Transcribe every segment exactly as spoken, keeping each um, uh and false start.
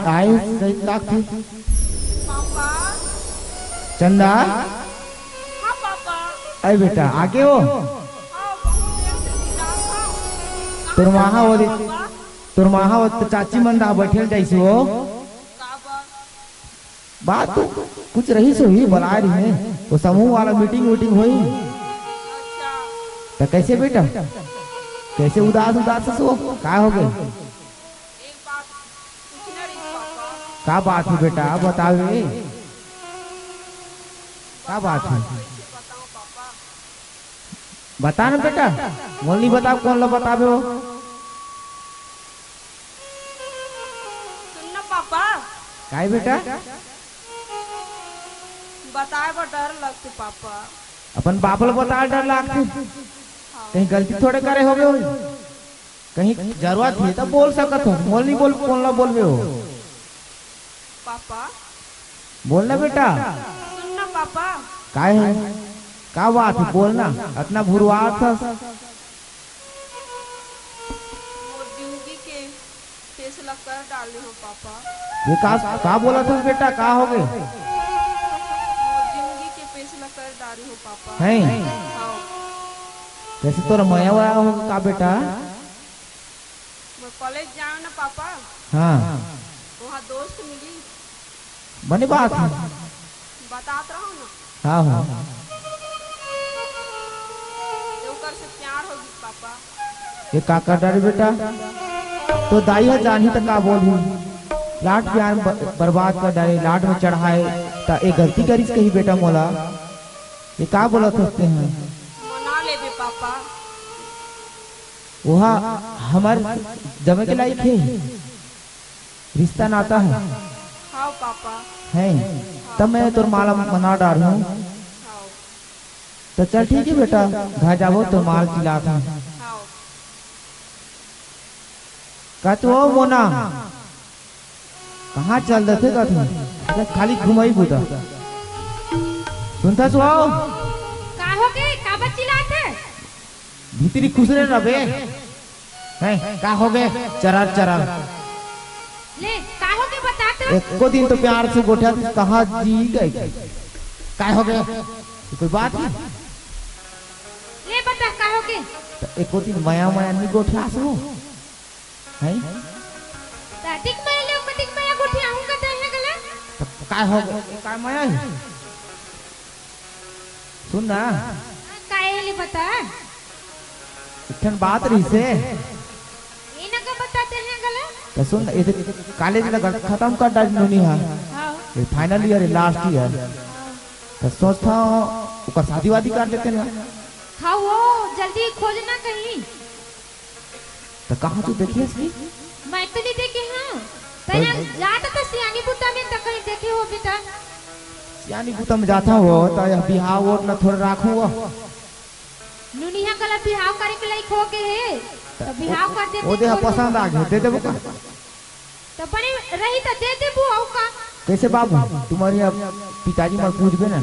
आए सही लागथे। पापा। चंदा। हाँ पापा। अरे बेटा, आगे हो। हाँ, बहुत देर से चिल्लात हूँ। तोर माँ हा वो दे-, पापा। तोर माँ हा वो तो चाची मन दा बैठे ल जाइस हो। का बात? बात तो कुछ रहिस होही, बलाए रहिस। वो समूह वाला मीटिंग वीटिंग होही। अच्छा। तो कैसे बेटा? कैसे उदास उदास हस वो? का हो गए? एक बात पूछना रहिस पापा। का बात हे बेटा, बतावे। का बात हे? कैसे बताऊं पापा? बता ना बेटा, मोला नइ बता, कोन ला बताबे हो? सुन ना पापा। काय बेटा? बताए बर डर लगथे पापा। अपन बाप ला बताए डर लगथे? हाँ। कहीं गलती थोड़े करे होगे हो? कहीं जरूरत हे त बोल सकत हो, मोला नइ बोल, कोन ला बोलबे हो? पापा। बोल ना बेटा। सुन ना पापा। काय हे? का बात हे? बोल ना, अतना भुरवात हस। मोर जिंदगी के फैसला कर डारे हो पापा। ये का, का बोलत हस बेटा, का हो गए? मोर जिंदगी के फैसला कर डारे हो पापा। हैं? हाँ। कैसे तोर मया वया हो का बेटा? मैं कॉलेज जाऊँ ना पापा। हाँ। वहाँ दोस्त मिली। बने बात हे। बतात रहूँ ना। हाँ, हाँ। तो ओकर से प्यार हो गई पापा। ये का कर डारे बेटा? तोर दाई ह जानही त का बोलही? लाड प्यार ब-, बर्बाद कर डारे, लाड में चढ़ाए, त ये गलती करिस कही बेटा मोला। ये का बोलत हस तेंह? मना लेबे पापा। ओहा हमर जमे के लायक हे, रिश्ता नाता हे। हाँ पापा। हे, त मैं तोर माँ ला मना डारहूँ। हाँ। त चल ठीक हे बेटा, घर जाबो तोर माँ ला चिल्लात हूँ। हाँ। का तू हो मोना? कहाँ चल देथे का तू? अरे खाली घुमाई बूता। सुनथस वो? का हो गे? काबर चिल्लात हे? भीतरी खुसरे रबे। हैं, का हो गे? चरर, चरर। ले, का हो गे बता तो? एको दिन तो प्यार से गोठियातिस, कहाँ जी गए? का हो गे? कोई बात हे? ले बता, का हो गे? त एको दिन मया, मया नइ गोठियास वो। हैं? त अधिक मया ले, अधिक मया गोठियाहूँ का तैं ह गला? त काय हो गे? काय मया हे? सुन ना। हाँ, काय हे ले बता? एक ठन बात रहिस हे। ये ना का बता तैं ह गला? त सुन, ये कॉलेज ला खतम कर डारिस नोनी हा। हाँ। ये final year हे, last year। हाँ। त सोचत हँव, ओकर शादी वादी कर देतेन ना। हाँ वो, जल्दी खोजना कहीं। त कहाँ तू देखे हस कि? मैं तो नइ देखे हँव। त पर यहाँ जात त सियानी बूता में त कहीं देखे होबे त। सियानी बूता में जात हँव, त यह बिहाव ओट ला थोड़ा राखहूँ वो। नोनी हा कला बिहाव करे के लायक हो गे हे, त त बिहाव कर देते ओ देहा थोड़ा। पसंद आ गे, दे देबो का? त बने रही त दे देबो, अउ का? कैसे बाबू, तुम्हर पिताजी मन पूछबे ना,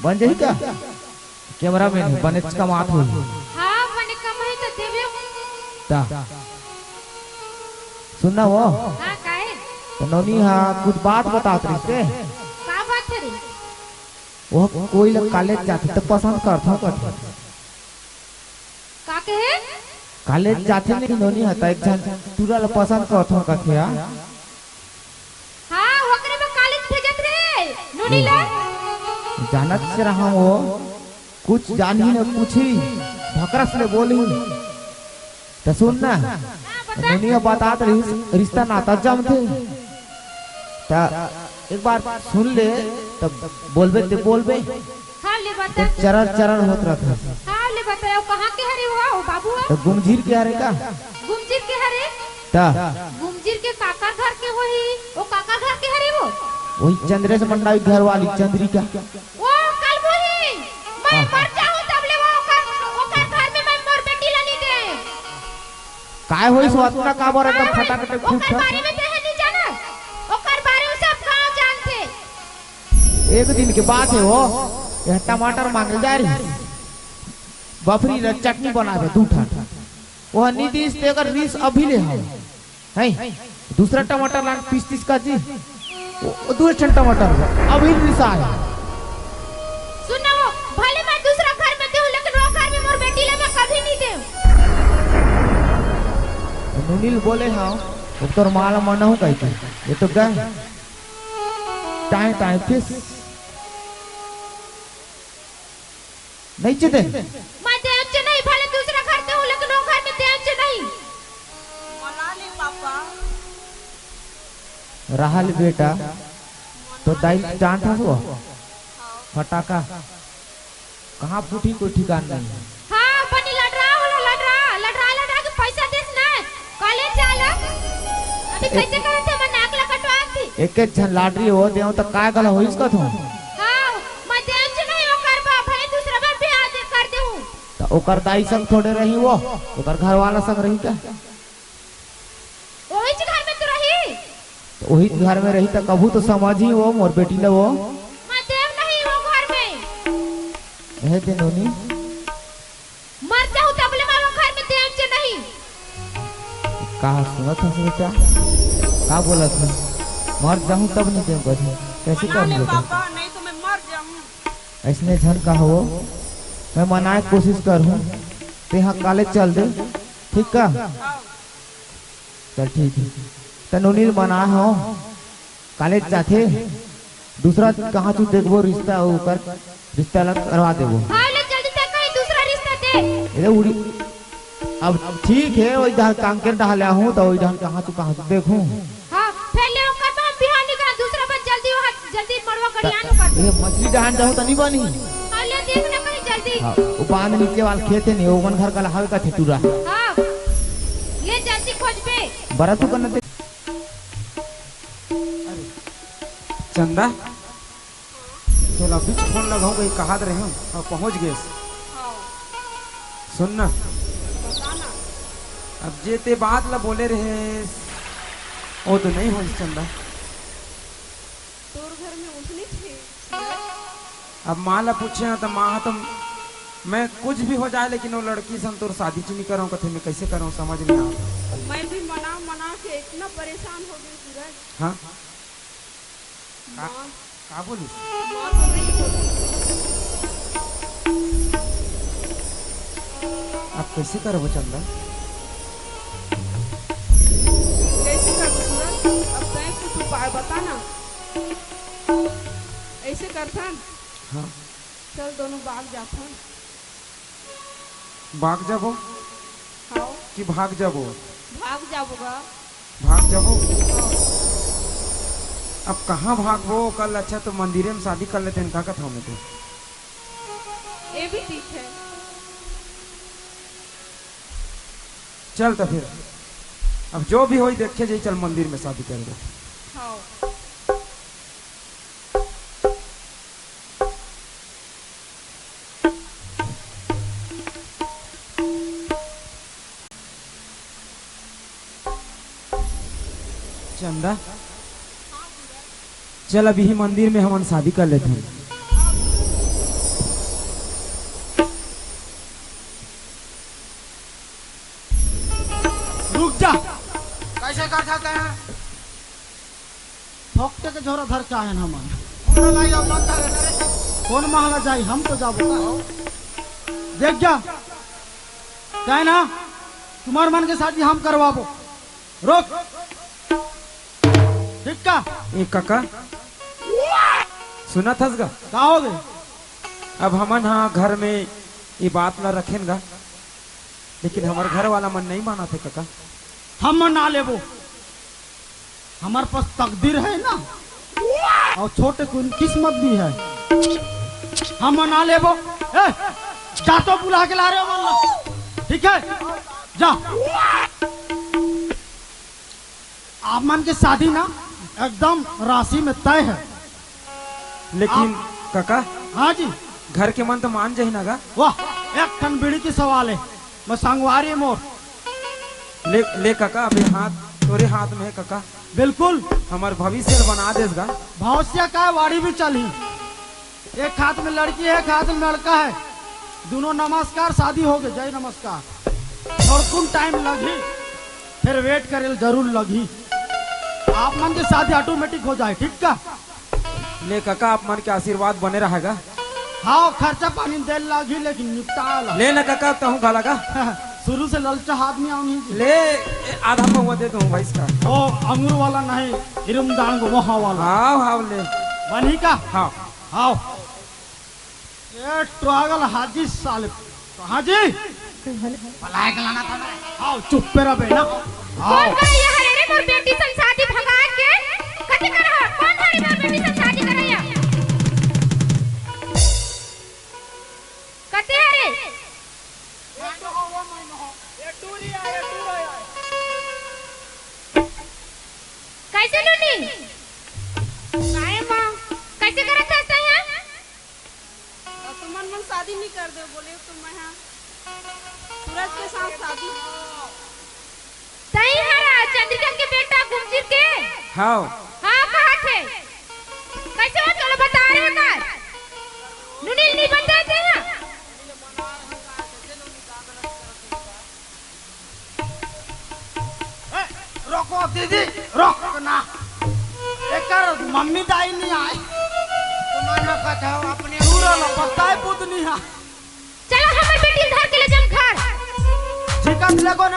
बन जाही का? कैमरामैन हे, बनेच कमात होही। हाँ, बने कमाही त देबे। ता। सुन ना वो। हाँ, काहे? त नोनी हा कुछ बात बतात रहिस ते। का बात हे रे? वो कोई ला कॉलेज जाथे त पसंद करथों कथे। का कहे? कॉलेज जाथे नहीं नोनी हा, त एक झन टूरा ला पसंद करथों कथे हा। हाँ, ओकरे बर कॉलेज भेजत रहे, नोनी ला। जानत से रहा वो, कुछ जानही न पूछही, भकरस ले बोलही। त सुन ना, हाँ, बता। नोनी हा बतात रहिस, रिश्ता नाता जमथे। त एक बार सुन ले, त बोलबे ते बोलबे। हाँ, ले बता। त चरर चरर होत रहिथे। हाँ, ले बता, वो कहाँ के हरे हुआ, वो बाबू हा? त गुमझिर के हरे का? गुमझिर के हरे? त? गुमझिर के काकर घर के होही, वो काकर घर के हरे वो? वही चंद्रेश मंडावी घर वाली चंद्रिका। वो कल बोही, मैं हाँ। मर जाहूँ तब ले वो ओकर, ओकर घर में मैं मोर बेटी ला नइ दे। काय होइस वो अतना काबर एकदम हाँ, फटाफट ओकर फूट बारे में तैं ह नइ जानस, ओकर बारे में सब गाँव जानथे। एक दिन के बात हे वो, यह टमाटर मांगे जा रही, बफरी ला चटनी बनाबे दू ठन, वो नइ दिस तेकर रिस अभी ले हवे, हैं? दूसरा टमाटर लान पीस तीस का जी, वो, वो दू ठन टमाटर बा। अभी रिसा है। सुन ना वो, भले मैं दूसरा घर में देहूं, लेकिन वो घर में मोर बेटी ला मैं कभी नहीं देहूं। नोनी ल बोले हंव, वो तोर मां ला मनाहूं कहिके, ये तो गय। टांय टांय फिस। नहीं चे दे। मैं देहूं चे नहीं, भले दूसरा घर देहूं, लेकिन वो घर में देहूं चे नहीं। मना ले पापा। रहा ले बेटा, तो दाई ल जानत हस वो? फटाका। कहां फूटही कोई ठिकान नहीं। हां, बनी लड़रा होला, लड़रा, लड़रा, लड़रा के पैसा देस ना। कॉलेज जाला। अभी ए- कैसे करत हे, मैं नाक ला कटवा दी। एक एक झन लाटरी हो देहूं त काय गला होइस कथों। हां, मैं देहूं चे नहीं ओकर बा, भले दूसरा बार बिहाव दे कर देहूं। त ओकर दाई संग थोड़े रही वो, ओकर घर वाला संग रही का? ओहीच घर में तो रही। त ओहीच घर में रही त कभू तो समझही वो मोर बेटी ला वो। मैं देहूं नहीं वो घर में। रहे दे नोनी। मर जाहूं तब ले मैं वो घर में देहूं चे नहीं। का सुनत हस बेटा? का बोलत हस? मर जाहूं तब नहीं देहूं कथों। कैसे मना कर ले बेटा? पापा, नहीं तो मैं मर जाहूं। अइसने झन कहा वो, मैं मनाय के कोशिश करहूं। तेंहा कॉलेज चल दे, ठीक का? हां। चल ठीक हे। त नोनी ल मनाय हंव, कॉलेज जाथे, दूसरा कहां चू देखबो रिस्ता, ओकर रिस्ता ला करवा देबो। हां, ले जल्दी से कहीं दूसरा रिस्ता दे। ए उड़ी, अब ठीक हे, वही डहर कांकेर डहर ले आहूं, त वही डहर कहां चू, कहां चू देखहूं। हां, फेर ले ओकर बाद बिहाव नहीं करा, दूसरा बार जल्दी वहां, जल्दी मड़वा गड़ियान कर दे। ये मछली डहान जाहूं त नहीं बनी। हां, ले देख ना कहीं जल्दी। हां, वो बांध नीचे वाला खेत हे नहीं, ओमन घर का लहावे का ठेटुरा। हां, ले जल्दी खोजबे। बरा तू करना दे। अरे, चंदा, तोला अभी फोन लगाऊं कही कहात रहेंव, अउ पहुंच गेस। हां। सुन ना। बता ना। अब जे ते बात ला बोले रहेस, वो तो नहीं होइस चंदा। तोर घर में उठनी थी। अब मां ला पूछे हंव त मां ह तो मैं कुछ भी हो जाए, लेकिन वो लड़की संग तोर शादी च नहीं करंव कथे, मैं कैसे करंव, समझ नहीं आवत। मैं भी मना मना के इतना परेशान हो गई सूरज। हां? का, मां, का बोलिस? मां तो नहीं बोली। अब कैसे करबो चंदा? कैसे करबो सूरज? अब तैं कुछ उपाय बता ना। ऐसे करथन? हां। चल, दोनों बाग जाथन। बाग जाबो? हां। कि भाग जाबो? भाग जाबो गा। भाग जाबो? हां। अब कहां भागबो? कल अच्छा तो मंदिरे में शादी कर लेतेन, का कथंव मैं तो। ये भी ठीक हे। चल त फिर, अब जो भी होही देखे जाही, चल मंदिर में शादी करबो। हां। चंदा, चल अभी मंदिर में हमन शादी कर लेथन। रुक जा। कैसे कर सकते हैं? फोकटे के झोरा धर के आएन हमन। कोन महला जाही, हम तो जाबो। देख जा, काय ना, तुम्हर मन के शादी हम करवाबो। रोक। ठीक का? ए कका, सुनत हस गा? का हो गे? अब हमन हा घर में ये बात ला रखेन गा, लेकिन हमर घर वाला मन नहीं मानत हे कका। हम मना लेबो, हमर पास तकदीर हे ना, अउ छोटे कुन किस्मत भी हे, हम मना लेबो। ए, जा तो बुला के ला रे मन ला, ठीक हे, जा। आप मन के शादी ना एकदम राशि में तय हे। लेकिन आप कका, हाँ जी। घर के मन तो मान जाही ना गा? वाह, एक ठन बीड़ी के सवाल हे, मैं संगवारी मोर। ले, ले कका, अभी हाथ तोरे हाथ में हे कका। बिल्कुल। हमर भविष्य ल बना देस गा। भविष्य का वाणी भी चलही। एक हाथ में लड़की हे, एक हाथ में लड़का हे, दुनों नमस्कार, शादी हो गे, जय नमस्कार। थोड़कुन time लगही, फेर wait करे ल जरूर लगही। आप मन के शादी ऑटोमेटिक हो जाए, ठीक का? ले कका, आप मन के आशीर्वाद बने रहेगा। हाँ, खर्चा पानी देल लागही, लेकिन निपटा ला। ले ना कका, तहूँ घला गा। शुरू से ललचा आदमी आऊँ नहीं। ले, ए, आधा पौवा दे दूँ भैंस का। ओ, अंगूर वाला नहीं, इरुम दांग वहाँ वाला। हाँ, हाँ, ले। बनी का? हाँ। हाँ। ए, ट्रागल हाजी साले। हाजी? पलाए के लाना था ना। आओ, चुप पे रह बे ना। आओ। कौन करे ये हरे रे मोर बेटी सन शादी भगा के? कथी कर हा? कौन हरे मोर बेटी सन शादी करैया? कते हरे? कैसे नोनी? काहे माँ? कैसे करत हस तैं हा? तुमन मन शादी नहीं कर दे बोले तो मैं हा सूरज के साथ शादी। तैं हरा चंद्रिका के बेटा गुमचिर के? हाँ। हाँ, कहा थे। कैसे हो? चलो बता रहे हो का? नुनील नहीं बता दे हा। ए, रोको दीदी, रोक ना। एकर मम्मी दाई नहीं आए। तुमन ह कथव अपने पूरा ला बताए बुध नहीं हा। चलो हमर बेटी धर के ले जाओ घर। चिकन लेगो ना।